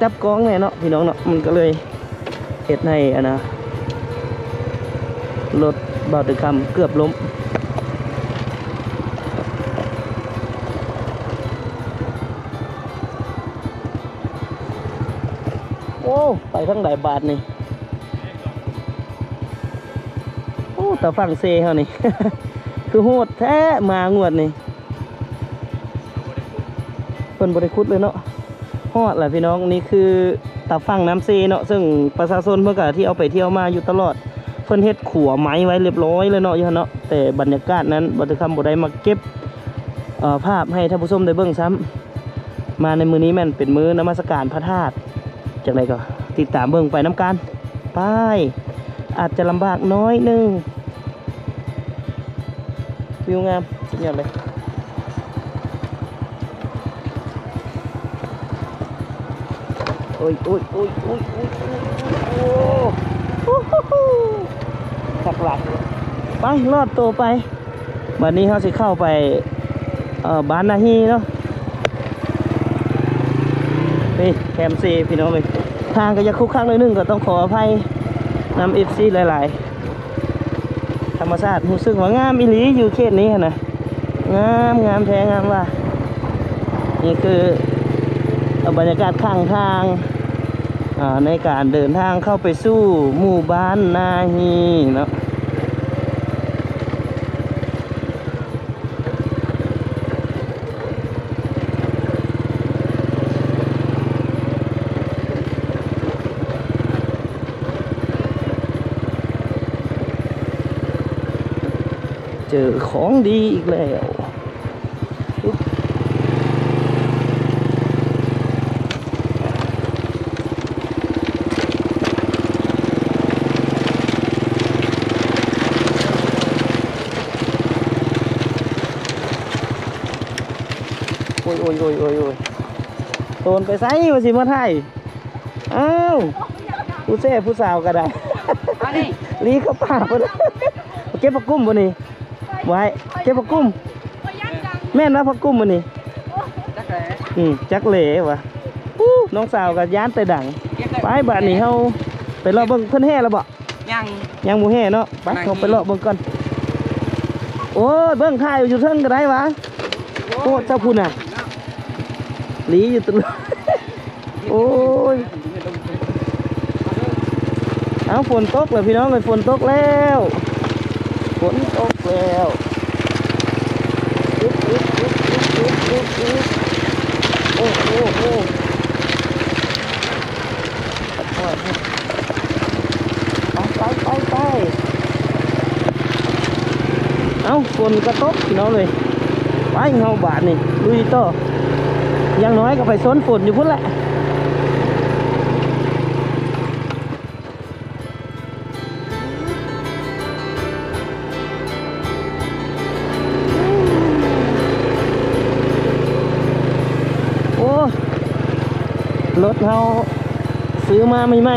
ຈັບກ້ອງແດ່ເນາະພີ່ນ້ອງເນາະ ມັນກໍເລີຍເຮັດໃຫ້ອັນນະ ລົດບ່າວຕຶກຄຳເກືອບລົ້ມ. ໂອ້ ໄປທາງໃດບາດນີ້? ໂອ້ ຕາຝັ່ງເຊເຮົານີ້ ຄືໂຫດແທ້ ມາງວດນີ້ ເພິ່ນບໍ່ໄດ້ຂຸດເລີຍເນາະ. ຮອດແລ້ວພີ່ນ້ອງ ນີ້ຄືຕາຝັ່ງນ້ຳເຊເນາະ ເຊິ່ງປະຊາຊົນເພິ່ນກໍທ່ຽວໄປທ່ຽວມາຢູ່ຕະຫຼອດ. ເພິ່ນເຮັດຂົວໄມ້ໄວ້ລຽບຮ້ອຍແລ້ວເນາະ ຢູ່ຫັ້ນເນາະ ແຕ່ບັນຍາກາດນັ້ນ ບ່າວຕຶກຄຳບໍ່ໄດ້ມາເກັບ ເອີ ພາບໃຫ້ທ່ານຜູ້ຊົມໄດ້ເບິ່ງຊ້ຳ. ມາໃນມື້ນີ້ແມ່ນເປັນມື້ນະມັດສະການພະທາດ ຈັ່ງໃດກໍຕິດຕາມເບິ່ງໄປນຳກັນ. ໄປ ອາດຈະລຳບາກໜ້ອຍໜຶ່ງ. ວິວງາມສຸດຍອດເລີຍ. ໂອ້ຍ ໂອ້ຍ ໂອ້ຍ ໂອ້ຍ ໂອ້ຍ ໂອ້ຍ ໂອ້ຍ ໂອ້ ຄັກຫຼາຍ. ໄປ ລອດໂຕໄປ. ບັດນີ້ເຮົາຊິເຂົ້າໄປ ເອີ ບ້ານນາຮີເນາະ. ນີ້ແຄມເຊພີ່ນ້ອງເອີຍ ທາງກໍຢາກຄຸກຄັກໜ້ອຍໜຶ່ງ ກໍຕ້ອງຂໍອະໄພນຳເອັຟຊີຫຼາຍໆ. ທຳມະຊາດຮູ້ສຶກວ່າງາມອີ່ຫຼີ ຢູ່ເຂດນີ້ຫັ້ນນະ ງາມ ງາມແທ້ງາມວ່າ. ນີ້ຄືບັນຍາກາດຂ້າງທາງ ອາ ໃນການເດີນທາງເຂົ້າໄປສູ່ໝູ່ບ້ານນາຮີເນາະ. ເຈີຂອງດີອີກແລ້ວ. ໂອ້ຍ ໂອ້ຍ ໂອ້ຍ ໂອ້ຍ ໂອ້ຍ ໂຕນໄປໃສວ່າຊິມາຖ່າຍ? ອ້າວ ຜູ້ແຊຜູ້ສາວກໍໄດ້ ອັນນີ້ ລີ້ເຂົ້າປ່າພຸ້ນ. ເກັບຜັກກຸ້ມບໍ່ນີ້? ບໍ່ໃຫ້ເກັບຜັກກຸ້ມ. ແມ່ນວ່າຜັກກຸ້ມບໍ່ນີ້? ຈັກແຫຼະ ອືມ ຈັກແຫຼະວ່າ. ອູ້ ນ້ອງສາວກໍຢ້ານແຕ່ດັງ. ໄປ ບາດນີ້ເຮົາໄປເລາະເບິ່ງເພິ່ນແຫ່ແລ້ວບໍ່? ຍັງ ຍັງບໍ່ແຫ່ເນາະ. ໄປ ເຮົາໄປເລາະເບິ່ງກ່ອນ. ໂອ້ຍ ເບິ່ງຖ່າຍຢູ່ເທິງກໍໄດ້ຫວາ. ໂພດຊະພຸ້ນນະ ລີ້ຢູ່ຕະຫຼອດ. ໂອ້ຍ ເອົ້າ ຝົນຕົກແລ້ວພີ່ນ້ອງເອີຍ ຝົນຕົກແລ້ວ ຝົນຕົກແລ້ວ. ອຶບ ອຶບ ອຶບ ອຶບ ອຶບ ອຶບ ອຶບ ໂອ້ ໂອ້ ໂອ້ ໄປ ໄປ ໄປ ໄປ. ເອົ້າ ຝົນກໍຕົກພີ່ນ້ອງເອີຍ. ໄປເຮົາບາດນີ້ລຸຍຕໍ່. ຢ່າງໜ້ອຍກໍໄປຊົນຝົນຢູ່ພຸ້ນແຫຼະ. ໂອ້ ລົດເຮົາຊື້ມາໃໝ່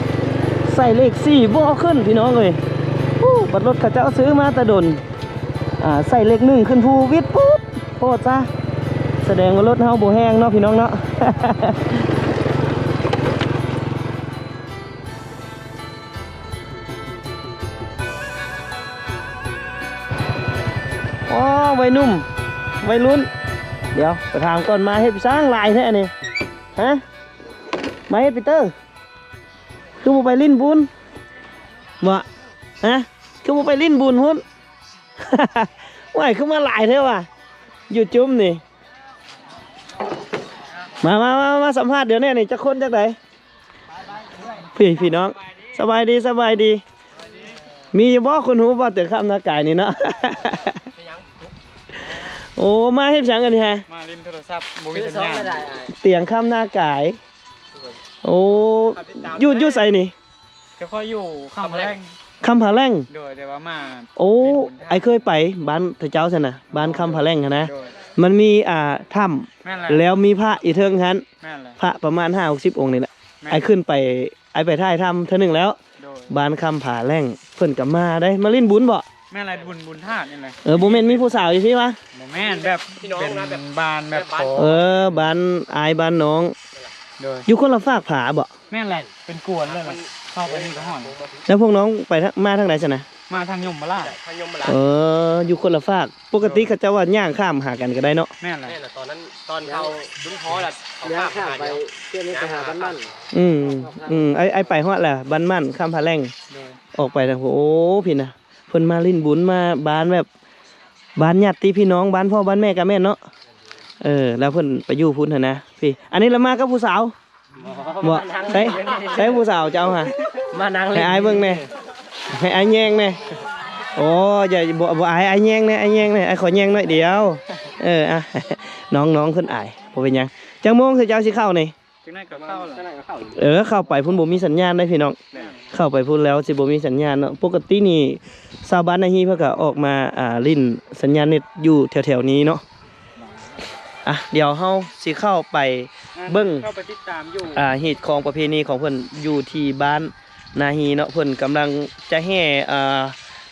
ໆ ໃສ່ເລກສີ່ບໍ່ຂຶ້ນພີ່ນ້ອງເອີຍ. ໂອ້ ບັດລົດເຂົາເຈົ້າຊື້ມາແຕ່ດົນ ອ່າ ໃສ່ເລກໜຶ່ງຂຶ້ນພູວິດປຸບ ໂພດຊະ. ສະແດງວ່າລົດເຮົາບໍ່ແຮງເນາະພີ່ນ້ອງເນາະ. ອໍ ໄວໜຸ່ມ ໄວລຸ້ນ. ດຽວໄປຖາມກ່ອນ ມາເຮັດຫຍັງຫຼາຍແທ້ນີ້? ຮະ ມາເຮັດປີເຕີ? ຄືບໍ່ໄປຫຼິ້ນບຸນ? ບໍ່ ຮະ ຄືບໍ່ໄປຫຼິ້ນບຸນພຸ້ນ? ວ້າຍ ຄືມາຫຼາຍແທ້ວະ ຢູ່ຈຸ້ມນີ້. ມາ ມາ ມາ ມາສຳພາດດຽວນີ້ນີ້ ຈັກຄົນຈັກໃດ? ພີ່ ພີ່ນ້ອງ ສະບາຍດີ ສະບາຍດີ. ມີຢູ່ບໍ່ຄົນຮູ້ບໍ່ ຕຽງຄຳນາກາຍນີ້ເນາະ? ໂອ້ ມາເຮັດຫຍັງອັນນີ້ຮະ? ມາຫຼິ້ນໂທລະສັບ ບໍ່ມີສັນຍານ. ຕຽງຄຳນາກາຍ. ໂອ້ ຢູ່ ຢູ່ໃສນີ້? ແຕ່ຂ້ອຍຢູ່ຄຳຜາແລ້ງ. ຄຳຜາແລ້ງ? ໂດຍ ແຕ່ວ່າມາ ໂອ້ ເຮັດບຸນທາດ. ອ້າຍເຄີຍໄປບ້ານເຂົາເຈົ້າຊັ້ນນະ ບ້ານຄຳຜາແລ້ງຫັ້ນນະ. ໂດຍ ມັນມີ ອ່າ ຖ້ຳ. ແມ່ນແຫຼະ ແລ້ວມີພະຢູ່ເທິງຫັ້ນ. ແມ່ນແຫຼະ ພະປະມານຫ້າຫົກສິບອົງນີ້ແຫຼະ. ແມ່ນ ອ້າຍຂຶ້ນໄປ ອ້າຍໄປຖ່າຍທຳເທື່ອໜຶ່ງແລ້ວ. ໂດຍ ບ້ານຄຳຜາແລ້ງ ເພິ່ນກໍມາໄດ໋ ມາຫຼິ້ນບຸນບໍ? ແມ່ນແຫຼະ ບຸນ ບຸນທາດນີ້ແຫຼະ. ເອີ ບໍ່ແມ່ນມີຜູ້ສາວຢູ່ພີ້ຫວາ? ບໍ່ແມ່ນ ແບບເປັນບ້ານແບບ ເອີ ບ້ານອ້າຍບ້ານນ້ອງ. ໂດຍ ຢູ່ຄົນລະຟາກຜາບໍ? ແມ່ນແຫຼະ ເປັນກວນເລີຍ ເຂົ້າໄປນີ້ກໍຮອດ. ແລ້ວພວກນ້ອງໄປທາງ ມາທາງໃດຊັ້ນນະ? ມາທາງຍົມມະລາດ. ເອີ ຢູ່ຄົນລະຟາກ. ປົກກະຕິເຂົາເຈົ້າວ່າຍ່າງຂ້າມຫາກັນກໍໄດ້ເນາະ. ແມ່ນແຫຼະ ແມ່ນແຫຼະ ຕອນນັ້ນ ຕອນເຂົາດຸນພໍລະ ຍ່າງຂ້າມໄປ ເພື່ອໄປຫາບ້ານໝັ້ນ. ອືມ ອືມ ອ້າຍ ອ້າຍໄປຮອດລະ ບ້ານໝັ້ນ ຄຳຜາແລ້ງ. ໂດຍ ອອກໄປທາງ ໂອ້ ພີ້ນະ ເພິ່ນມາຫຼິ້ນບຸນ ມາບ້ານແບບ ບ້ານຍາດຕິພີ່ນ້ອງ ບ້ານພໍ່ບ້ານແມ່ກໍແມ່ນເນາະ. ເອີ ແລ້ວເພິ່ນໄປຢູ່ພຸ້ນຫັ້ນນະ. ພີ້ ອັນນີ້ລະມາກັບຜູ້ສາວ? ບໍ່ ໃສ ໃສຜູ້ສາວເຈົ້າຫະ? ມານັ່ງ ໃຫ້ອ້າຍເບິ່ງແດ່ ໃຫ້ອ້າຍແຍງແດ່. ໂອ້ ຢ່າ ບໍ່ ບໍ່ ອ້າຍ ອ້າຍແຍງແດ່ ອ້າຍແຍງແດ່ ອ້າຍຂໍແຍງໜ້ອຍດຽວ. ເອີ ອ່ະ ນ້ອງໆ ເພິ່ນອາຍ ບໍ່ເປັນຫຍັງ. ຈັກໂມງເຈົ້າຊິເຂົ້ານີ້? ຈັກໜ້ອຍກໍເຂົ້າແລ້ວ. ເອີ ເຂົ້າໄປພຸ້ນບໍ່ມີສັນຍານເດ້ພີ່ນ້ອງ. ແມ່ນ ເຂົ້າໄປພຸ້ນແລ້ວຊິບໍ່ມີສັນຍານເນາະ. ປົກກະຕິນີ້ຊາວບ້ານນາຮີເພິ່ນກໍອອກມາ ອ່າ ຫຼິ້ນສັນຍານເນັດຢູ່ແຖວໆນີ້ເນາະ. ອ່ະ ດຽວເຮົາຊິເຂົ້າໄປເບິ່ງ ເຂົ້າໄປຕິດຕາມຢູ່ ອ່າ ຮີດຄອງປະເພນີຂອງເພິ່ນຢູ່ທີ່ບ້ານນາຮີເນາະ. ເພິ່ນກຳລັງຈະແຫ່ ອ່າ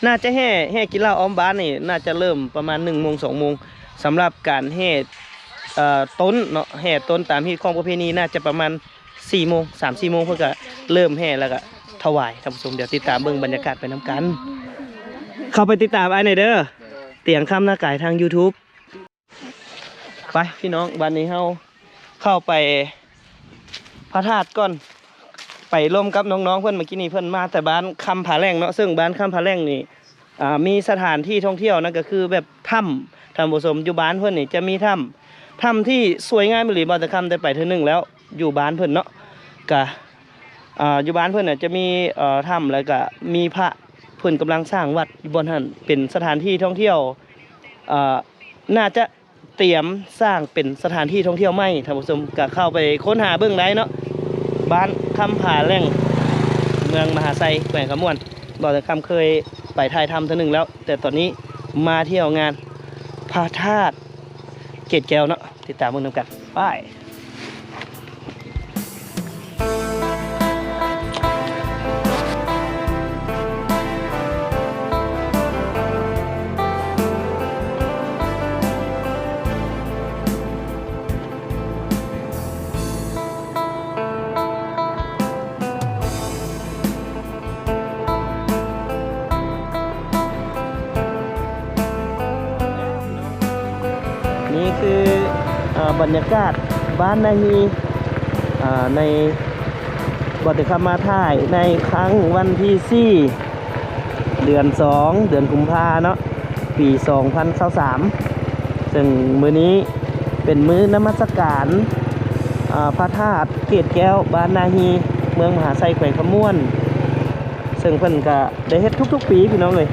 ໜ້າຈະແຫ່ ແຫ່ກິນເຫຼົ້າອ້ອມບ້ານນີ້ ໜ້າຈະເລີ່ມປະມານໜຶ່ງໂມງ ສອງໂມງ. ສຳລັບການແຫ່ ເອີ ຕົ້ນເນາະ ແຫ່ຕົ້ນຕາມຮີດຄອງປະເພນີ ໜ້າຈະປະມານສີ່ໂມງ ສາມສີ່ໂມງ ເພິ່ນກະເລີ່ມແຫ່ ແລ້ວກະຖວາຍ. ທ່ານຜູ້ຊົມ ດຽວຕິດຕາມເບິ່ງບັນຍາກາດໄປນຳກັນ. ເຂົ້າໄປຕິດຕາມອ້າຍແດ່ເດີ ຕຽງຄຳນາກາຍ ທາງຢູທູບ. ໄປພີ່ນ້ອງ ບາດນີ້ເຮົາເຂົ້າໄປພະທາດກ່ອນ ໄປລົມກັບນ້ອງໆເພິ່ນ. ເມື່ອກີ້ນີ້ເພິ່ນມາແຕ່ບ້ານຄຳຜາແລ້ງເນາະ ເຊິ່ງບ້ານຄຳຜາແລ້ງນີ້ ອ່າ ມີສະຖານທີ່ທ່ອງທ່ຽວ ນັ້ນກໍຄືແບບຖ້ຳ ທ່ານຜູ້ຊົມ. ຢູ່ບ້ານເພິ່ນນີ້ຈະມີຖ້ຳ ຖ້ຳທີ່ສວຍງາມອີ່ຫຼີ. ບ່າວຕະຄຳໄດ້ໄປເທື່ອໜຶ່ງແລ້ວ ຢູ່ບ້ານເພິ່ນເນາະ. ກະ ອ່າ ຢູ່ບ້ານເພິ່ນນະຈະມີ ເອີ ຖ້ຳ ແລ້ວກະມີພະ ເພິ່ນກຳລັງສ້າງວັດຢູ່ບ່ອນຫັ້ນ ເປັນສະຖານທີ່ທ່ອງທ່ຽວ ເອີ ໜ້າຈະຕຽມສ້າງເປັນສະຖານທີ່ທ່ອງທ່ຽວໃໝ່. ທ່ານຜູ້ຊົມກະເຂົ້າໄປຄົ້ນຫາເບິ່ງໄດ້ເນາະ ບ້ານຄຳຜາແລ້ງ ເມືອງມະຫາໄຊ ແຂວງຄຳມ່ວນ. ບ່າວຕະຄຳເຄີຍໄປຖ່າຍທຳເທື່ອໜຶ່ງແລ້ວ ແຕ່ຕອນນີ້ມາທ່ຽວງານພະທາດເກດແກ້ວເນາະ. ຕິດຕາມເບິ່ງນຳກັນ ໄປ. ອ່າ ບັນຍາກາດບ້ານນາຮີ ອ່າ ໃນ ບໍ່ໄດ້ເຂົ້າມາຖ່າຍໃນຄັ້ງວັນທີສີ່ ເດືອນສອງ ເດືອນກຸມພາເນາະ ປີສອງພັນຊາວສາມ ເຊິ່ງມື້ນີ້ເປັນມື້ນະມັດສະການ ອ່າ ພະທາດເກດແກ້ວ ບ້ານນາຮີ ເມືອງມະຫາໄຊ ແຂວງຄຳມ່ວນ ເຊິ່ງເພິ່ນກະໄດ້ເຮັດທຸກໆປີພີ່ນ້ອງເອີຍ.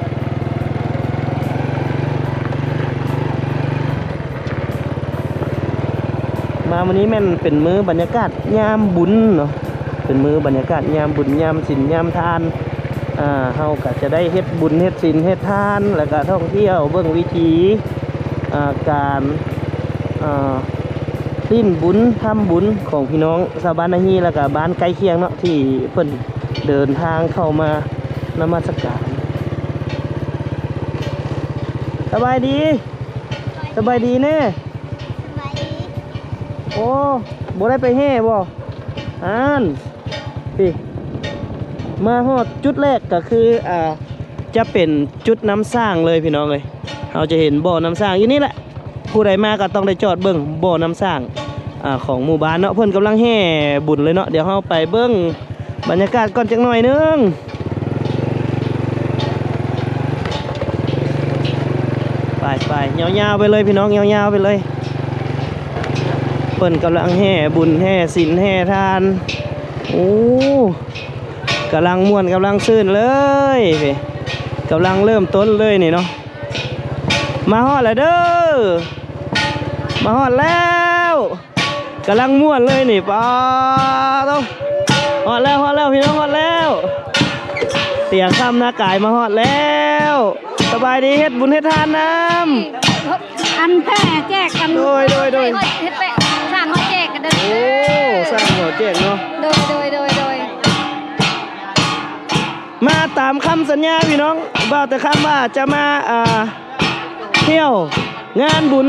ມາມື້ນີ້ແມ່ນເປັນມື້ບັນຍາກາດຍາມບຸນເນາະ ເປັນມື້ບັນຍາກາດຍາມບຸນ ຍາມສິນ ຍາມທານ ອ່າ ເຮົາກະຈະໄດ້ເຮັດບຸນ ເຮັດສິນ ເຮັດທານ ແລ້ວກະທ່ອງທ່ຽວເບິ່ງວິຖີ ອ່າ ການ ອ່າ ຫຼິ້ນບຸນ ທຳບຸນຂອງພີ່ນ້ອງຊາວບ້ານນາຮີ ແລ້ວກະບ້ານໃກ້ຄຽງເນາະ ທີ່ເພິ່ນເດີນທາງເຂົ້າມານະມັດສະການ. ສະບາຍດີ ສະບາຍດີແນ່. ສະບາຍດີ. ໂອ້ ບໍ່ໄດ້ໄປແຫ່ບໍ່? ອານ ນີ້ ມາຮອດຈຸດແລກກະຄື ອ່າ ຈະເປັນຈຸດນ້ຳສ້າງເລີຍພີ່ນ້ອງເອີຍ. ເຮົາຈະເຫັນບໍ່ນ້ຳສ້າງຢູ່ນີ້ແຫຼະ. ຜູ້ໃດມາກໍຕ້ອງໄດ້ຈອດເບິ່ງບໍ່ນ້ຳສ້າງ ອ່າ ຂອງໝູ່ບ້ານເນາະ. ເພິ່ນກຳລັງແຫ່ບຸນເລີຍເນາະ. ດຽວເຮົາໄປເບິ່ງບັນຍາກາດກ່ອນຈັກໜ້ອຍໜຶ່ງ. ໄປໆ ຍາວໆ ໄປເລີຍພີ່ນ້ອງ ຍາວໆ ໄປເລີຍ. ເພິ່ນກຳລັງແຫ່ບຸນ ແຫ່ສິນ ແຫ່ທານ. ໂອ້ ກຳລັງມ່ວນ ກຳລັງຊື່ນເລີຍ. ກຳລັງເລີ່ມຕົ້ນເລີຍນີ້ເນາະ. ມາຮອດແລ້ວເດີ ມາຮອດແລ້ວ ກຳລັງມ່ວນເລີຍນີ້. ປາໂຕ ຮອດແລ້ວ ຮອດແລ້ວ ພີ່ນ້ອງ ຮອດແລ້ວ. ເຕຍຄຳນາກາຍມາຮອດແລ້ວ. ສະບາຍດີ ເຮັດບຸນເຮັດທານນຳ. ອັນແຜ່ແຈກກັນ ໂດຍ ໂດຍ ໂດຍ ເຮັດແປະ ສ້າງຫໍແຈກກັນເດີ. ໂອ້ ສ້າງຫໍແຈກເນາະ. ໂດຍ ໂດຍ ໂດຍ ໂດຍ. ມາຕາມຄຳສັນຍາພີ່ນ້ອງ ບ່າວແຕ່ຄຳວ່າຈະມາ ອ່າ ທ່ຽວງານບຸນ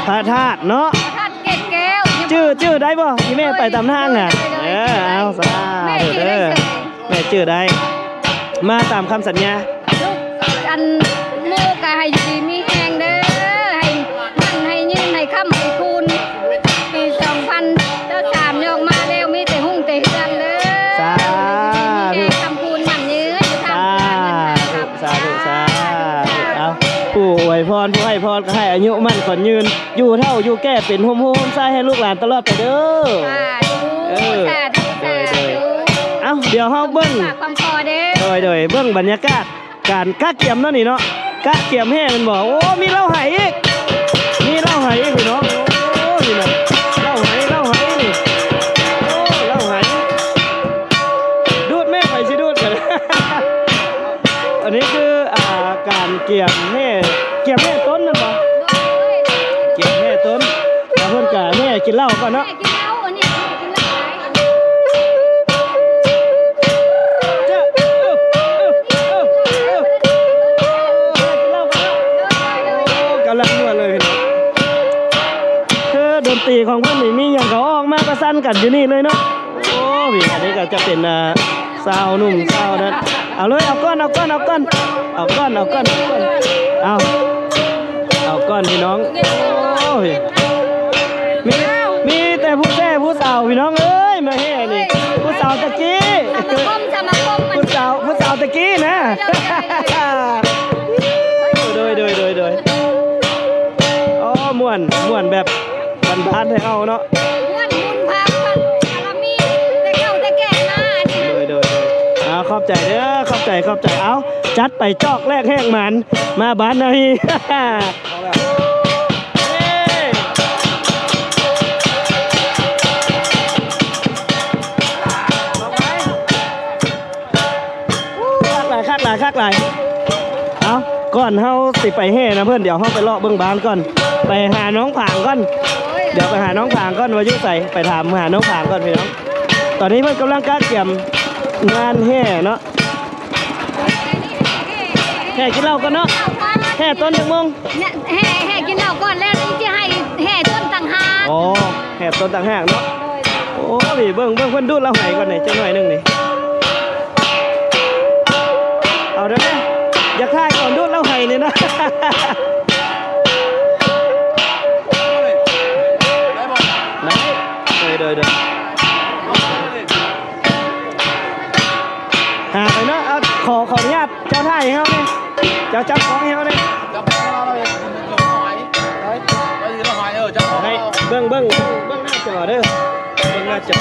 ພະທາດເນາະ ພະທາດເກດແກ້ວ. ຈື່ ຈື່ໄດ້ບໍ່ ທີ່ແມ່ໄປຕາມທາງນະ? ໂດຍ ໂດຍ ເອີ ເອົາ ສາທຸເດີ ແມ່ຈື່ໄດ້ ແມ່ຈື່ໄດ້. ມາຕາມຄຳສັນຍາ. ອັນ ໝູ່ກະໃຫ້ຢູ່ດີມີແຮງເດີ ໃຫ້ໝັ້ນໃຫ້ຍືນ ໃຫ້ຄ້ຳໃຫ້ຄູນ. ປີສອງພັນຊາວສາມ ອອກມາແລ້ວ ມີແຕ່ຮຸ່ງແຕ່ເຮືອງເດີ. ສາທຸ ໃຫ້ຢູ່ດີມີແຮງ ຄ້ຳຄູນໝັ້ນຍືນ ສາທຸ ສາທຸ ສາທຸ. ເອົາ ຜູ້ອວຍພອນ ຜູ້ໃຫ້ພອນ ກໍໃຫ້ອາຍຸໝັ້ນຂວັນຍືນ ຢູ່ເຖົ້າຢູ່ແກ່ ເປັນຮົ່ມໂພຮົ່ມໄຊໃຫ້ລູກຫຼານຕະຫຼອດໄປເດີ. ສາທຸ ເອີ ສາທຸ ໂດຍ ໂດຍ ສາທຸ. ເອົ້າ ດຽວເຮົາເບິ່ງ ຝາກຄວາມພໍເດີ. ໂດຍ ໂດຍ ເບິ່ງບັນຍາກາດ ການກະກຽມເນາະນີ້ເນາະ ກະກຽມແຫ່ແມ່ນບໍ່? ໂອ້ ມີເຫຼົ້າໄຫອີກ ມີເຫຼົ້າໄຫອີກພີ່ນ້ອງ. ໂອ້ ນີ້ນະ ເຫຼົ້າໄຫ ເຫຼົ້າໄຫນີ້. ໂອ້ ເຫຼົ້າໄຫ ດູດແມ່ ໃຜຊິດູດກັນ. ອັນນີ້ຄື ອ່າ ການກຽມແຫ່ ກຽມແຫ່ຕົ້ນແມ່ນບໍ່? ກຽມແຫ່ຕົ້ນ ແລ້ວເພິ່ນກະແຫ່ກິນເຫຼົ້າກ່ອນເນາະ. ກຳລັງມ່ວນເລີຍພີ່ນ້ອງ. ຄືດົນຕີຂອງເພິ່ນນີ້ ມີຫຍັງກໍອອກມາປະຊັນກັນຢູ່ນີ້ເລີຍເນາະ. ໂອ້ ນີ້ ອັນນີ້ກໍຈະເປັນ ອ່າ ຊາວໜຸ່ມຊາວນັ້ນ. ເອົາເລີຍ ເອົາກ່ອນ ເອົາກ່ອນ ເອົາກ່ອນ ເອົາກ່ອນ ເອົາກ່ອນ ເອົາກ່ອນ ເອົາ ເອົາກ່ອນພີ່ນ້ອງ. ໂອ້ຍ ມີ ມີແຕ່ຜູ້ແຊຜູ້ສາວພີ່ນ້ອງເອີຍ ມາແຫ່ນີ້ ຜູ້ສາວຕະກີ້ ສະມາຄົມ ສະມາຄົມ ຜູ້ສາວ ຜູ້ສາວຕະກີ້ນະ. ໂດຍ ໂດຍ ໂດຍ ໂດຍ ໂດຍ. ອໍ ມ່ວນ ມ່ວນແບບບ້ານໆ ໃຫ້ເຮົາເນາະ ມ່ວນບຸນພາບາລະມີ ແຕ່ເກົ່າແຕ່ແກ່ມານີ້. ໂດຍ ໂດຍ ໂດຍ. ເອົາ ຂອບໃຈເດີ ຂອບໃຈ ຂອບໃຈ. ເອົາ ຈັດໄປ ຈອກແລກແຮກໝານ ມາບ້ານນາຮີ. ຄັກຫຼາຍ ຄັກຫຼາຍ ຄັກຫຼາຍ. ເອົ້າ ກ່ອນເຮົາຊິໄປແຫ່ນຳເພິ່ນ ດຽວເຮົາໄປເລາະເບິ່ງບ້ານກ່ອນ ໄປຫານ້ອງຜາງກ່ອນ. ດຽວໄປຫານ້ອງຜາງກ່ອນວ່າຢູ່ໃສ ໄປຖາມຫານ້ອງຜາງກ່ອນພີ່ນ້ອງ. ຕອນນີ້ເພິ່ນກຳລັງກະກຽມງານແຫ່ເນາະ. ແຫ່ກິນເຫຼົ້າກ່ອນເນາະ. ແຫ່ຕົ້ນຈັກໂມງ? ແຫ່ ແຫ່ກິນເຫຼົ້າກ່ອນ ແລ້ວຈຶ່ງຊິໃຫ້ແຫ່ຕົ້ນຕ່າງຫາກ. ອໍ ແຫ່ຕົ້ນຕ່າງຫາກເນາະ. ໂອ້ ນີ້ເບິ່ງ ເບິ່ງເພິ່ນດູດເຫຼົ້າໄຫກ່ອນນີ້ ຈັກໜ້ອຍໜຶ່ງນີ້. ເອົາເດີ ຢາກຖ່າຍກ່ອນດູດເຫຼົ້າໄຫນີ້ນະ. ຫາໄປເນາະ. ເອົາ ຂໍ ຂໍອະນຸຍາດເຈົ້າຖ່າຍໃຫ້ເຮົາແດ່ ເຈົ້າຈັບກ້ອງໃຫ້ເຮົາແດ່. ໃຫ້ເບິ່ງ ເບິ່ງ ເບິ່ງໜ້າຈໍເດີ ເບິ່ງໜ້າຈໍ.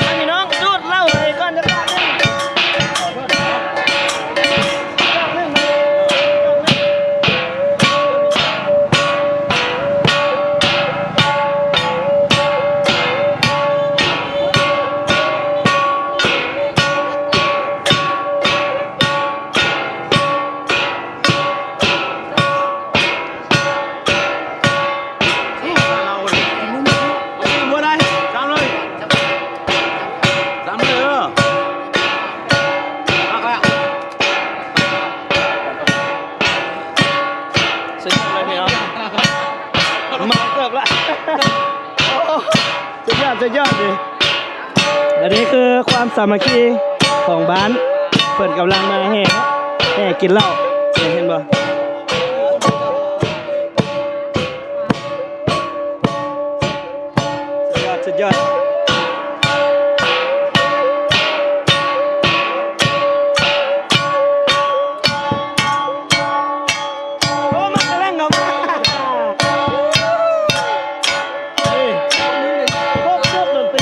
ໃຫ້ພີ່ນ້ອງດູດເຫຼົ້າໃສ່ກ່ອນຈັກຈອກໜຶ່ງ ຈອກໜຶ່ງ. ສຸດຍອດເລີຍພີ່ນ້ອງ ເມົາເກີບລະ. ໂອ້ ສຸດຍອດ ສຸດຍອດເລີຍ. ອັນນີ້ຄືຄວາມສາມັກຄີຂອງບ້ານ ເພິ່ນກຳລັງມາແຫ່ ແຫ່ກິນເຫຼົ້າ ເຫັນບໍ່? ສຸດຍອດ ສຸດຍອດ. ໂອ້ ມາກະແລັງເຂົ້າມາ ນີ້ ຄົບເກືອບດົນຕີ.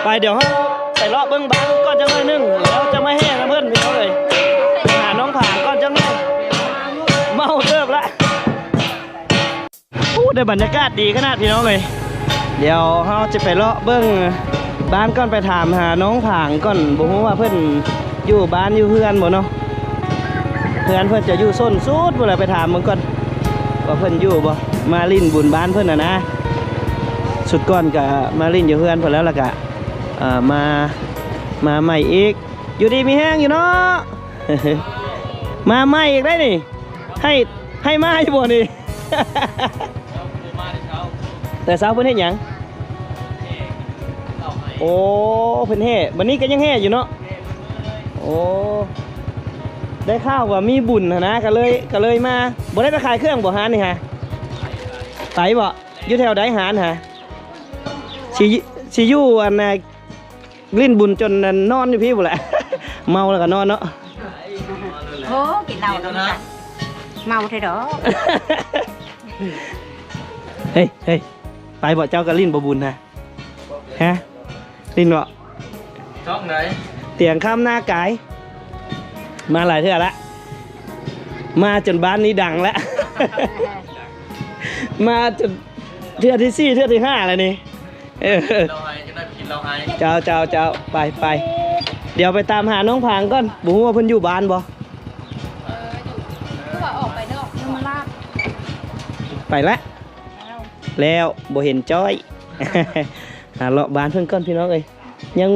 ໄປ ດຽວເຮົາໄປເລາະເບິ່ງບ້ານກ່ອນຈັກໜ້ອຍໜຶ່ງ ແລ້ວຈະມາແຫ່ນຳເພິ່ນ ພີ່ນ້ອງເອີຍ. ໄປຫານ້ອງຜາງກ່ອນຈັກໜ້ອຍ ເມົາເຕີບລະ. ໂອ້ ໄດ້ບັນຍາກາດດີຂະໜາດ ພີ່ນ້ອງເອີຍ. ດຽວເຮົາຈະໄປເລາະເບິ່ງບ້ານກ່ອນ ໄປຖາມຫານ້ອງຜາງກ່ອນ ບໍ່ຮູ້ວ່າເພິ່ນຢູ່ບ້ານຢູ່ເຮືອນບໍ່ເນາະ. ເຮືອນເພິ່ນຈະຢູ່ສົ້ນສຸດພຸ້ນແຫຼະ ໄປຖາມເບິ່ງກ່ອນວ່າເພິ່ນຢູ່ບໍ່. ມາຫຼິ້ນບຸນບ້ານເພິ່ນຫັ້ນນະ ຊຸດກ່ອນກະມາຫຼິ້ນຢູ່ເຮືອນເພິ່ນແລ້ວ ລະກະ ເອີ ມາ ມາໃໝ່ອີກ. ຢູ່ດີມີແຮງຢູ່ເນາະ ມາໃໝ່ອີກໄດ໋ນີ້. ໃຫ້ ໃຫ້ມາຢູ່ບໍ່ນີ້? ແຕ່ເຊົ້າເພິ່ນເຮັດຫຍັງ? ໂອ້ ເພິ່ນແຫ່ ບັດນີ້ກໍຍັງແຫ່ຢູ່ເນາະ. ໂອ້ ໄດ້ຂ່າວວ່າມີບຸນຫັ້ນນະ ກໍເລີຍ ກໍເລີຍມາ. ບໍ່ໄດ້ໄປຂາຍເຄື່ອງບໍ່ຮ້ານນີ້ຫາ? ໄປບໍ່? ຢູ່ແຖວໃດຮ້ານຫາ? ຊິ ຊິຢູ່ອັນນ່າ ຫຼິ້ນບຸນຈົນນອນຢູ່ພີ້ພຸ້ນແຫຼະ ເມົາແລ້ວກໍນອນເນາະ. ໂອ້ ກິນເຫຼົ້າແລ້ວມັນກະເມົາແທ້ດອກ. ເຮີ້ຍ ເຮີ້ຍ ໄປບໍ່ ເຈົ້າກໍຫຼິ້ນບໍ່ບຸນນະ? ຮະ ຫຼິ້ນບໍ່? ຊ່ອງໃດ? ຕຽງຄຳນາກາຍ ມາຫຼາຍເທື່ອລະ ມາຈົນບ້ານນີ້ດັງລະ ມາຈົນເທື່ອທີສີ່ ເທື່ອທີຫ້າແລ້ວນີ້. ເອີ ເຈົ້າ ເຈົ້າ ເຈົ້າ ໄປ ໄປ ດຽວໄປຕາມຫານ້ອງຜາງກ່ອນ ບໍ່ຮູ້ວ່າເພິ່ນຢູ່ບ້ານບໍ່? ເອີ ຢູ່ ຄືວ່າອອກໄປນອກ ນຳມາລາດ ໄປລະ ແລ້ວ ແລ້ວບໍ່ເຫັນຈ້ອຍ ຫາເລາະບ້ານເພິ່ນກ່ອນ ພີ່ນ້ອງເອີຍ. ຍັງ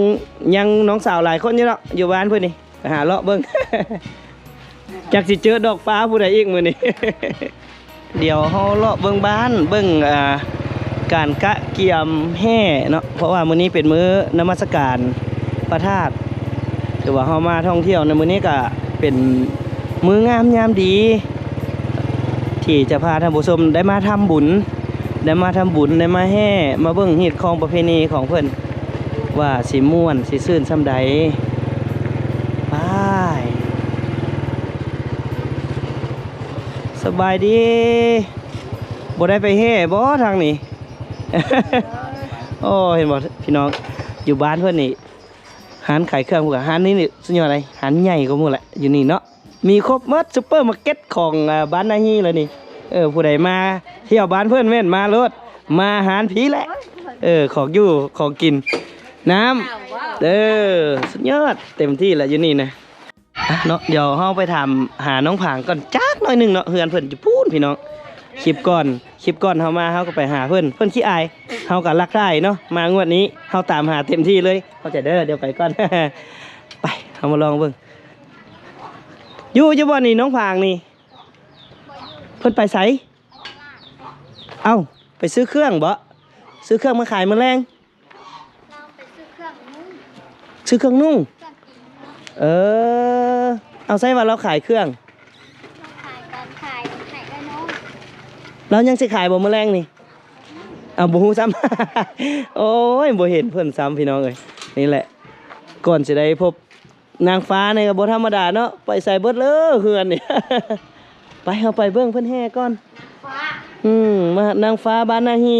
ຍັງນ້ອງສາວຫຼາຍຄົນຢູ່ເນາະ ຢູ່ບ້ານເພິ່ນນີ້ ໄປຫາເລາະເບິ່ງ ຈັກຊິເຈີດອກປາຜູ້ໃດອີກມື້ນີ້. ດຽວເຮົາເລາະເບິ່ງບ້ານ ເບິ່ງ ອ່າ ການກະກຽມແຫ່ເນາະ ເພາະວ່າມື້ນີ້ເປັນມື້ນະມັດສະການພະທາດ ຖືວ່າເຮົາມາທ່ອງທ່ຽວໃນມື້ນີ້ກະເປັນມື້ງາມຍາມດີ ທີ່ຈະພາທ່ານຜູ້ຊົມໄດ້ມາທຳບຸນ ໄດ້ມາທຳບຸນ ໄດ້ມາແຫ່ ມາເບິ່ງຮີດຄອງປະເພນີຂອງເພິ່ນ ວ່າຊິມ່ວນຊິຊື່ນສ່ຳໃດ. ໄປ ສະບາຍດີ ບໍ່ໄດ້ໄປແຫ່ບໍ່ທາງນີ້? ໂອ້ ເຫັນບໍ່ພີ່ນ້ອງ ຢູ່ບ້ານເພິ່ນນີ້ ຮ້ານຂາຍເຄື່ອງພຸ້ນ ຮ້ານນີ້ນີ້ສຸດຍອດເລີຍ ຮ້ານໃຫຍ່ກວ່າໝູ່ແຫຼະ ຢູ່ນີ້ເນາະ. ມີຄົບໝົດ ຊຸບເປີມາເກັດຂອງ ອ່າ ບ້ານນາຮີລະນີ້. ເອີ ຜູ້ໃດມາທ່ຽວບ້ານເພິ່ນແມ່ນມາໂລດ ມາຮ້ານພີ້ແຫຼະ. ເອີ ຂອງຢູ່ຂອງກິນ ນ້ຳ ເອີ ສຸດຍອດ ເຕັມທີ່ລະຢູ່ນີ້ນະ. ອ່ະເນາະ ດຽວເຮົາໄປຖາມຫານ້ອງຜາງກ່ອນຈັກໜ້ອຍໜຶ່ງເນາະ ເຮືອນເພິ່ນຢູ່ພຸ້ນພີ່ນ້ອງ. ຄລິບກ່ອນ ຄລິບກ່ອນເຮົາມາ ເຮົາກໍໄປຫາເພິ່ນ ເພິ່ນຂີ້ອາຍ ເຮົາກໍລັກຖ່າຍເນາະ. ມາງວດນີ້ເຮົາຕາມຫາເຕັມທີ່ເລີຍ. ເຂົ້າໃຈເດີ ດຽວໄປກ່ອນ ໄປ ເຮົາມາລອງເບິ່ງ. ຢູ່ ຢູ່ບໍ່ນີ້ນ້ອງຜາງນີ້? ເພິ່ນໄປໃສ? ເອົ້າ ໄປຊື້ເຄື່ອງບໍ? ຊື້ເຄື່ອງມາຂາຍມື້ແລງ? ລາວໄປຊື້ເຄື່ອງນຸ່ງ ຊື້ເຄື່ອງນຸ່ງ ເຄື່ອງກິນ. ເອີ ເອົາ ໃສ່ວ່າລາວຂາຍເຄື່ອງ ລາວຂາຍການຂາຍໃຫ້ເອື້ອຍນ້ອງ ລາວຍັງຊິຂາຍບໍ່ມື້ແລງນີ້? ເອົາ ບໍ່ຮູ້ຊ້ຳ. ໂອ້ຍ ບໍ່ເຫັນເພິ່ນຊ້ຳ ພີ່ນ້ອງເອີຍ. ນີ້ແຫຼະ ກ່ອນຊິໄດ້ພົບນາງຟ້ານີ້ກໍບໍ່ທຳມະດາເນາະ, ໄປໃສເບິດເລີເຮືອນນີ້. ໄປ ເຮົາໄປເບິ່ງເພິ່ນແຫ່ກ່ອນ. ອືມ ມານາງຟ້າບ້ານນາຮີ.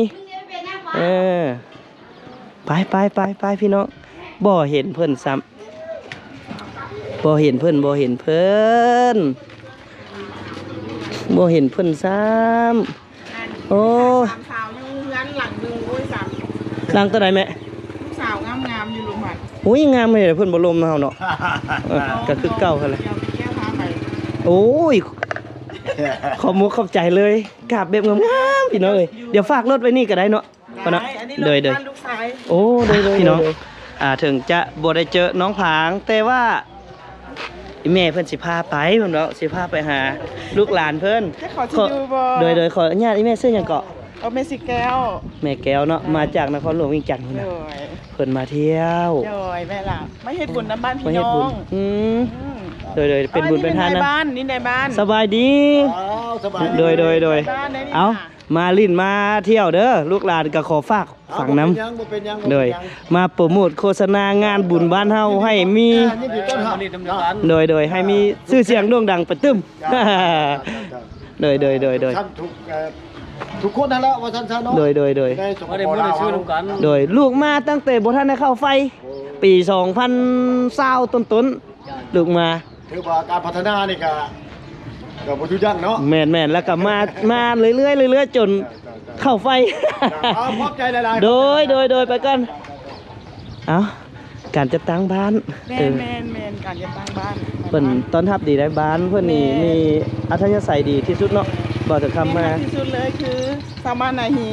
ເອີ ໄປ ໄປ ໄປ ໄປ ພີ່ນ້ອງ. ບໍ່ເຫັນເພິ່ນຊ້ຳ ບໍ່ເຫັນເພິ່ນ ບໍ່ເຫັນເພິ່ນ ບໍ່ເຫັນເພິ່ນຊ້ຳ. ໂອ້ ສາມສາວຢູ່ເຮືອນຫຼັງໜຶ່ງ. ໂອ້ຍ ສາມ ຫຼັງຕົວໃດແມ່? ລູກສາວງາມໆຢູ່ລົມພັດ. ໂອ້ຍ ງາມເດ ເພິ່ນບໍ່ລົມນຳເຮົາເນາະ. ເອີ ກໍຄືເກົ່າຫັ້ນແຫຼະ. ໂອ້ຍ ຂອບມຸກຂອບໃຈເລີຍ ກາບແບບງາມໆ ພີ່ນ້ອງເອີຍ. ດຽວຝາກລົດໄວ້ນີ້ກໍໄດ້ເນາະ. ໄດ້ ໂດຍ ໂດຍ ລູກຊາຍ. ໂອ້ ໂດຍ ໂດຍ ພີ່ນ້ອງ. ອ່າ ເຖິງຈະບໍ່ໄດ້ເຈີນ້ອງຜາງ ແຕ່ວ່າອີ່ແມ່ເພິ່ນຊິພາໄປ ເພິ່ນເວົ້າຊິພາໄປຫາລູກຫຼານເພິ່ນ. ໂດຍ ໂດຍ ຂໍອະນຸຍາດ. ອີ່ແມ່ຊື່ຫຍັງເກາະ? ເອີ ແມ່ສີແກ້ວ. ແມ່ແກ້ວເນາະ. ມາຈາກນະຄອນຫຼວງວຽງຈັນພຸ້ນນະ. ໂດຍ ເພິ່ນມາທ່ຽວ. ໂດຍ ແມ່ລະ ມາເຮັດບຸນນຳບ້ານພີ່ນ້ອງ. ອືມ ອືມ ໂດຍ ໂດຍ ເປັນບຸນເປັນທານນະ. ນີ້ນາຍບ້ານ ນີ້ນາຍບ້ານ. ສະບາຍດີ. ໂດຍ ໂດຍ ໂດຍ. ເອົາ ມາຫຼິ້ນມາທ່ຽວເດີ ລູກຫຼານກໍຂໍຝາກຝັງນຳ. ເອົາ ບໍ່ເປັນຫຍັງ ບໍ່ເປັນຫຍັງ. ໂດຍ ມາໂປຣໂມດໂຄສະນາງານບຸນບ້ານເຮົາໃຫ້ມີ ຍິນດີຕ້ອນຮັບ. ໂດຍ ໂດຍ ໃຫ້ມີຊື່ສຽງໂດ່ງດັງໄປຕຶ້ມ. ໂດຍ ໂດຍ ໂດຍ ໂດຍ ທຸກ ເອີ ທຸກຄົນຫັ້ນແຫຼະ ວ່າຊັ້ນຊະເນາະ. ໂດຍ ໂດຍ ໂດຍ ໃນສປປ ລາວເຮົາ. ໂດຍ ລູກມາຕັ້ງແຕ່ບໍ່ທັນໄດ້ເຂົ້າໄຟ ໂອ້ ປີສອງພັນຊາວຕົ້ນໆ ລູກມາ. ຖືວ່າການພັດທະນານີ້ກະ ກະບໍ່ຢຸດຢັ້ງເນາະ. ແມ່ນໆ ແລ້ວກະມາ ມາເລື້ອຍໆ ເລື້ອຍໆ ຈົນເຂົ້າໄຟ. ເອົາ ຂອບໃຈຫຼາຍໆ. ໂດຍ ໂດຍ ໂດຍ ໄປກ່ອນ. ເອົາ ການຈັດຕັ້ງບ້ານ. ແມ່ນໆໆ ການຈັດຕັ້ງບ້ານ ເພິ່ນຕ້ອນຮັບດີໄດ໋. ບ້ານເພິ່ນນີ້ ແມ່ນ ມີອັດທະຍາໄສດີທີ່ສຸດເນາະ ເວົ້າແຕ່ຄຳມາ. ທີ່ສຸດເລີຍຄືຊາວບ້ານນາຮີ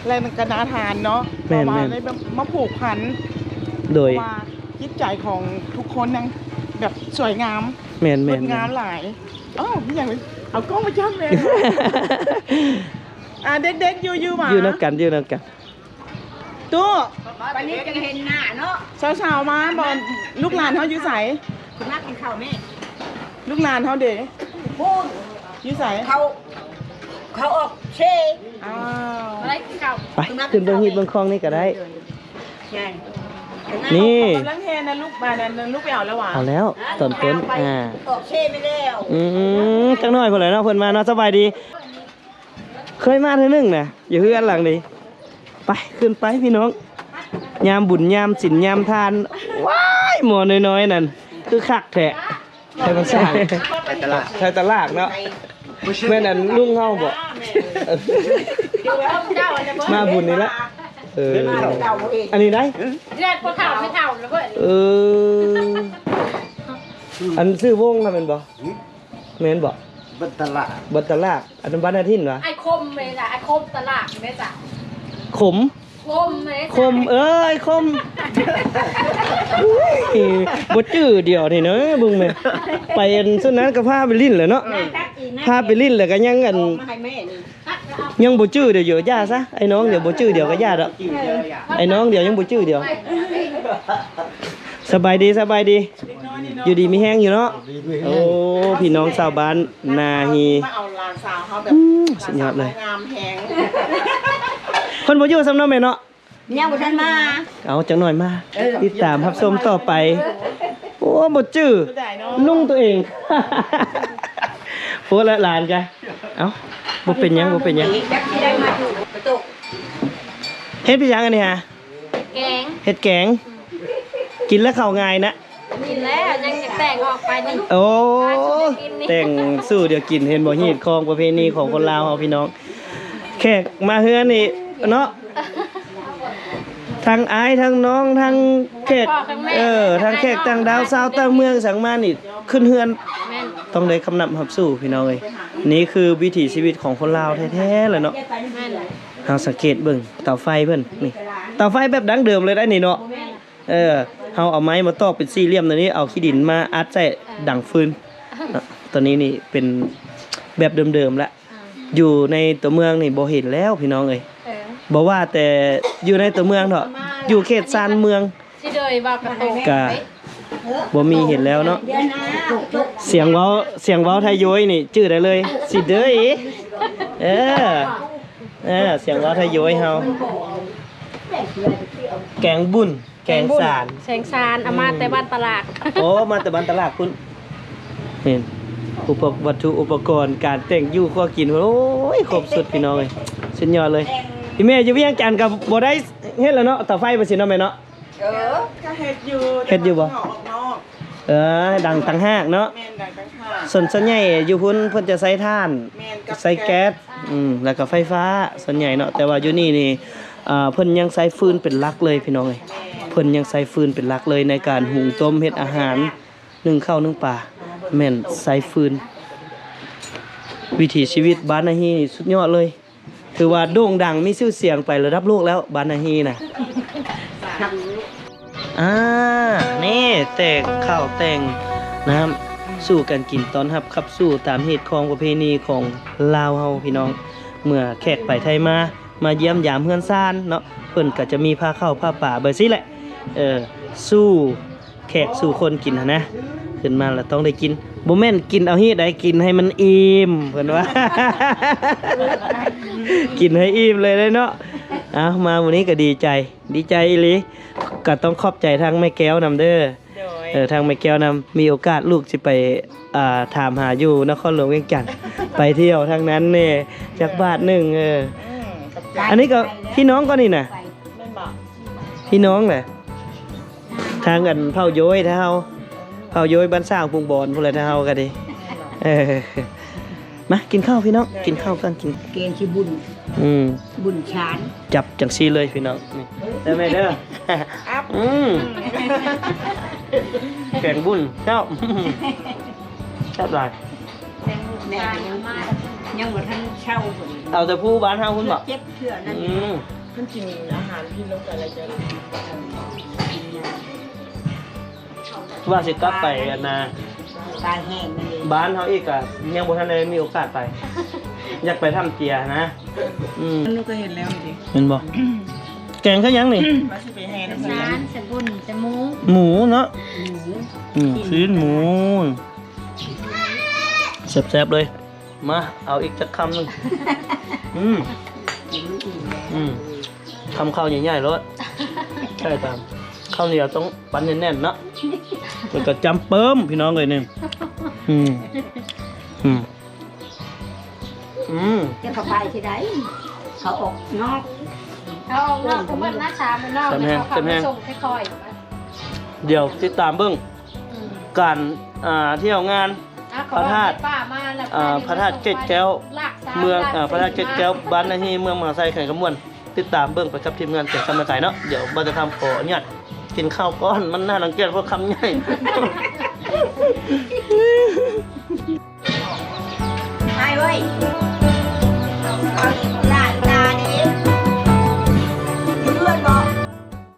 ແລະ ກໍໜ້າທານເນາະ. ແມ່ນໆ ເພາະວ່າໄດ້ມາຜູກພັນ. ໂດຍ ເພາະວ່າ ຈິດໃຈຂອງທຸກຄົນຍັງແບບສວຍງາມ. ແມ່ນໆໆ ງົດງາມຫຼາຍ. ເອົ້າ ມີຫຍັງ ເອົາກ້ອງມາຈັບແມ່. ອ່າ ເດັກໆ ຢູ່ ຢູ່ຫວາ? ຢູ່ນຳກັນ ຢູ່ນຳກັນ. ຕູ້ ປານນີ້ຈັ່ງເຫັນໜ້າເນາະ. ສາວໆ ມາບໍ່? ລູກຫຼານເຮົາຢູ່ໃສ? ຂຶ້ນມາກິນເຂົ້າແມ່. ລູກຫຼານເຮົາເດ? ພຸ້ນ ຢູ່ໃສ? ເຂົາ ເຂົາອອກເຊ. ອ້າວ ໄປ ຂຶ້ນເບິ່ງຮີດເບິ່ງຄອງນີ້ກໍໄດ້. ນີ້ ກຳລັງແຫ່ນະລູກ. ບາດນັ້ນລູກໄປເອົາແລ້ວຫວາ? ເອົາແລ້ວ ຕອນຕົ້ນ. ອ່າ ອອກເຊໄປແລ້ວ. ອືມ ຈັກໜ້ອຍພຸ້ນແຫຼະເນາະ ເພິ່ນມາເນາະ. ສະບາຍດີ. ເຄີຍມາເທື່ອໜຶ່ງນະ ຢູ່ເຮືອນຫຼັງນີ້. ໄປ ຂຶ້ນໄປພີ່ນ້ອງ. ຍາມບຸນຍາມສິນຍາມທານ. ວ້າຍ ໝໍນ້ອຍໆ ນັ້ນ ຄືຄັກແທ້. ໄທບ້ານສ້າງ ໄທຕະຫຼາກ ໄທຕະຫຼາກເນາະ. ແມ່ນອັນລຸງເຮົາບໍ່? ມາບຸນນີ້ລະ. ເອີ ອັນນີ້ໄດ໋ ເຮືອນພໍ່ເຖົ້າແມ່ເຖົ້າລະເວີ້ຍ. ເອີ ອັນຊື່ວົງຫັ້ນແມ່ນບໍ່? ແມ່ນບໍ່? ບັນຕະລາກ ບັນຕະລາກ. ອັນນັ້ນບ້ານນາຖິ່ນຫວາ? ອ້າຍຄົມເດ້ລະ ອ້າຍຄົມຕະຫຼາກເດ້ຈ້ະ. ຂົມ ຂົມເດ້ ຂົມ ເອີ ອ້າຍຂົມ. ອຸ້ຍ ບໍ່ຈື່ດຽວນີ້ເນາະ ເບິ່ງແມ່. ໄປອັນຊຸດນັ້ນກໍພາໄປຫຼິ້ນແຫຼະເນາະ. ເອີ ພາໄປຫຼິ້ນແລ້ວກໍຍັງອັນ ຍັງບໍ່ຈື່ດຽວຢູ່. ຢ່າຊະ ໄອ້ນ້ອງດຽວບໍ່ຈື່ດຽວກໍຢ່າດອກ. ໄອ້ນ້ອງດຽວຍັງບໍ່ຈື່ດຽວ. ສະບາຍດີ ສະບາຍດີ. ຢູ່ດີມີແຮງຢູ່ເນາະ. ໂອ້ ພີ່ນ້ອງຊາວບ້ານນາຮີ ມາເອົາຫຼານສາວເຮົາແບບ ອືມ ສຸດຍອດເລີຍ. ງາມແຮງ. ເພິ່ນບໍ່ຢູ່ຊ້ຳເນາະແມ່ເນາະ. ຍັງບໍ່ທັນມາ. ເອົາ ຈັກໜ້ອຍມາ ເອີ ຕິດຕາມຮັບຊົມຕໍ່ໄປ. ໂອ້ ບໍ່ຈື່ ເສຍດາຍເນາະ ລຸງຕົວເອງ. ໂພດລະຫຼານກະ. ເອົ້າ ບໍ່ເປັນຫຍັງ ບໍ່ເປັນຫຍັງ. ເຮັດເປັນຫຍັງອັນນີ້ຫາ? ແກງ ເຮັດແກງ. ກິນແລ້ວເຂົ້າງ່າຍນະ. ກິນແລ້ວ ຍັງຈະແຕກອອກໄປນີ້. ໂອ້ ແຕ່ງສູ່ດຽວກິນ. ເຫັນບໍ່ ຮີດຄອງປະເພນີຂອງຄົນລາວເຮົາ ພີ່ນ້ອງ. ແຂກມາເຮືອນນີ້ເນາະ ທັງອ້າຍທັງນ້ອງ ທັງແຂກ ທັງພໍ່ທັງແມ່ ເອີ ທັງແຂກຕ່າງດ້າວ ຊາວຕ່າງເມືອງ ສັງມານີ້ ຂຶ້ນເຮືອນ ແມ່ນ ຕ້ອງໄດ້ຄຳນັບຮັບສູ່ ພີ່ນ້ອງເອີຍ. ນີ້ຄືວິຖີຊີວິດຂອງຄົນລາວແທ້ໆ ລະເນາະ. ແມ່ນ ເຮົາສັງເກດເບິ່ງເຕົາໄຟເພິ່ນນີ້ ເຕົາໄຟແບບດັ້ງເດີມເລີຍໄດ໋ນີ້ເນາະ. ແມ່ນ ເອີ ເຮົາເອົາໄມ້ມາຕອກເປັນສີ່ຫຼ່ຽມແນວນີ້ ເອົາຂີ້ດິນມາອັດໃສ່ ເອີ ດັງຟືນ. ເອີ ຕອນນີ້ນີ້ເປັນແບບເດີມໆລະ. ເອີ ຢູ່ໃນຕົວເມືອງນີ້ບໍ່ເຫັນແລ້ວ ພີ່ນ້ອງເອີຍ. ເອີ ບໍ່ວ່າແຕ່ຢູ່ໃນຕົວເມືອງເນາະ ຢູ່ເຂດຊານເມືອງ ຊິເດີຍວ່າກະໂຕ ກະບໍ່ມີເຫັນແລ້ວເນາະ. ສຽງເວົ້າ ສຽງເວົ້າໄທໂຢຍນີ້ຈື່ໄດ້ເລີຍ ຊິເດີຍ. ເອີ ເອີ ສຽງເວົ້າໄທໂຍຍເຮົາ ແກງບຸນ ແກງສານ ແກງສານ ເອົາມາແຕ່ບ້ານຕະຫຼາກ. ໂອ້ ມາແຕ່ບ້ານຕະຫຼາກພຸ້ນ. ເຫັນ ອຸປະ ວັດຖຸອຸປະກອນການແຕ່ງຢູ່ຄົວກິນ ໂອ້ຍ ຄົບສຸດພີ່ນ້ອງເອີຍ ສຸດຍອດເລີຍ. ອີ່ແມ່ຢູ່ວຽງຈັນກໍບໍ່ໄດ້ເຮັດແລ້ວເນາະ ເຕົາໄຟວ່າຊີ້ເນາະແມ່ເນາະ. ເອີ ກໍເຮັດຢູ່ ເຮັດຢູ່ບໍ່? ອອກນອກ ເອີ ດັງຕ່າງຫາກເນາະ. ແມ່ນ ດັງຕ່າງຫາກ. ສ່ວນ ສ່ວນໃຫຍ່ຢູ່ພຸ້ນເພິ່ນຈະໃຊ້ຖ່ານ ແມ່ນ ກັບ ໃຊ້ແກັສ ແກັສ ອືມ ແລ້ວກໍໄຟຟ້າສ່ວນໃຫຍ່ເນາະ. ແຕ່ວ່າຢູ່ນີ້ນີ້ ອ່າ ເພິ່ນຍັງໃຊ້ຟືນເປັນຫຼັກເລີຍພີ່ນ້ອງເອີຍ. ແມ່ນ ເພິ່ນຍັງໃຊ້ຟືນເປັນຫຼັກເລີຍໃນການຫຸງຕົ້ມເຮັດອາຫານ ໜຶ້ງເຂົ້າໜຶ້ງປາ ແມ່ນໃຊ້ຟືນ. ວິຖີຊີວິດບ້ານນາຮີ່ນີ້ສຸດຍອດເລີຍ. ຖືວ່າໂດ່ງດັງມີຊື່ສຽງໄປລະດັບໂລກແລ້ວ ບ້ານນາຮີ່ນະ. ອ່າ ນີ້ແຕ່ງເຂົ້າແຕ່ງນ້ຳສູ່ກັນກິນ ຕ້ອນຮັບຂັບສູ່ຕາມຮີດຄອງປະເພນີຂອງລາວເຮົາພີ່ນ້ອງ. ເມື່ອແຂກໄປໄທມາ ມາຢ້ຽມຢາມເຮືອນຊານເນາະ ເພິ່ນກໍຈະມີພາເຂົ້າພາປາແບບຊີ້ແຫຼະ ເອີ ສູ່ ແຂກສູ່ຄົນກິນຫັ້ນນະ ຂຶ້ນມາແລ້ວຕ້ອງໄດ້ກິນ ບໍ່ແມ່ນກິນເອົາຮີດໃດ ກິນໃຫ້ມັນອີ່ມ ເພິ່ນວ່າ ກິນໃຫ້ອີ່ມເລີຍເນາະ. ເອົາ ມາມື້ນີ້ກໍດີໃຈ ດີໃຈອີ່ຫຼີ ກໍຕ້ອງຂອບໃຈທາງແມ່ແກ້ວນຳເດີ. ໂດຍ ເອີ ທາງແມ່ແກ້ວນຳ ມີໂອກາດລູກຊິໄປ ອ່າ ຖາມຫາຢູ່ນະຄອນຫຼວງວຽງຈັນ ໄປທ່ຽວທາງນັ້ນແດ່ ຈັກບາດໜຶ່ງ. ເອີ ອືມ ຂອບໃຈ. ອັນນີ້ກໍພີ່ນ້ອງກໍນີ້ນະ ແມ່ນບໍ່? ພີ່ນ້ອງແຫຼະ ທາງອັນເຜົ່າໂຢຍເຮົາ ເຜົ່າໂຢຍບ້ານສ້າງພຸງບອນພຸ້ນແຫຼະເຮົາກໍດີ. ເອີ ມາກິນເຂົ້າພີ່ນ້ອງ ກິນເຂົ້າກ່ອນ ກິນ ແກງຂີ້ບຸນ ອືມ ບຸນຊານ ຈັບຈັ່ງຊີ້ເລີຍພີ່ນ້ອງ ນີ້ ເດີແມ່ເດີ. ອືມ ແກງບຸນ ແຊບ ແຊບຫຼາຍ. ແມ່ຍັງ ຍັງບໍ່ທັນເຊົາພຸ້ນ ເອົາແຕ່ຜູ້ບ້ານເຮົາພຸ້ນບໍ? ເຈັບເທື່ອນັ້ນ ອືມ ມັນກິນອາຫານພິດລົງໄປແລ້ວຈະ ວ່າຊິກັບໄປອັນນ່າ ຕາຍແຫ້ງນັ້ນເອງ ບ້ານເຮົາອີກກະຍັງບໍ່ທັນໄດ້ມີໂອກາດໄປ ຢາກໄປຖ້ຳເຈຍນະ. ອືມ ມັນກໍເຫັນແລ້ວນີ້ ແມ່ນບໍ່? ແກງຄືຫຍັງນີ້? ວ່າຊິໄປແຫ່ນຳເພິ່ນ ສານ ສະບຸນ ສະໝູ ໝູເນາະ ໝູ ອືມ ຊີ້ນໝູ ແຊບໆເລີຍ. ມາ ເອົາອີກຈັກຄຳໜຶ່ງ. ອືມ ກິນມັນອີ່ມແລ້ວ ອືມ ຄຳເຂົ້າໃຫຍ່ໆໂລດ. ໃຊ່ ຕາມ ເຂົ້າໜຽວຕ້ອງປັ້ນແໜ້ນໆເນາະ ແລ້ວກໍຈ້ຳເປີ້ມພີ່ນ້ອງເອີຍນີ້. ອືມ ອືມ ອືມ ຈະເຂົ້າໄປທີ່ໃດ ເຂົາອອກນອກ ເຂົາອອກນອກກໍເໝິດນະ ຊາມນອກ ແຊບແຮງ ແຊບແຮງ ສົ່ງຄ່ອຍໆ. ດຽວຕິດຕາມເບິ່ງ ອືມ ການ ອ່າ ທ່ຽວງານ ອ່າ ພະທາດ ອ່າ ພະທາດເກດແກ້ວ ເມືອງ ເອີ ພະທາດເກດແກ້ວ ບ້ານນາຮີ່ ເມືອງມະຫາໄຊ ແຂວງຄຳມ່ວນ. ຕິດຕາມເບິ່ງໄປກັບທີມງານແຈກຄຳນາກາຍເນາະ. ດຽວບ່າວຈະທຳຂໍອະນຸຍາດກິນເຂົ້າກ່ອນ ມັນໜ້າລັງກຽດເພາະຄຳໃຫຍ່. ອ້າຍເອີຍ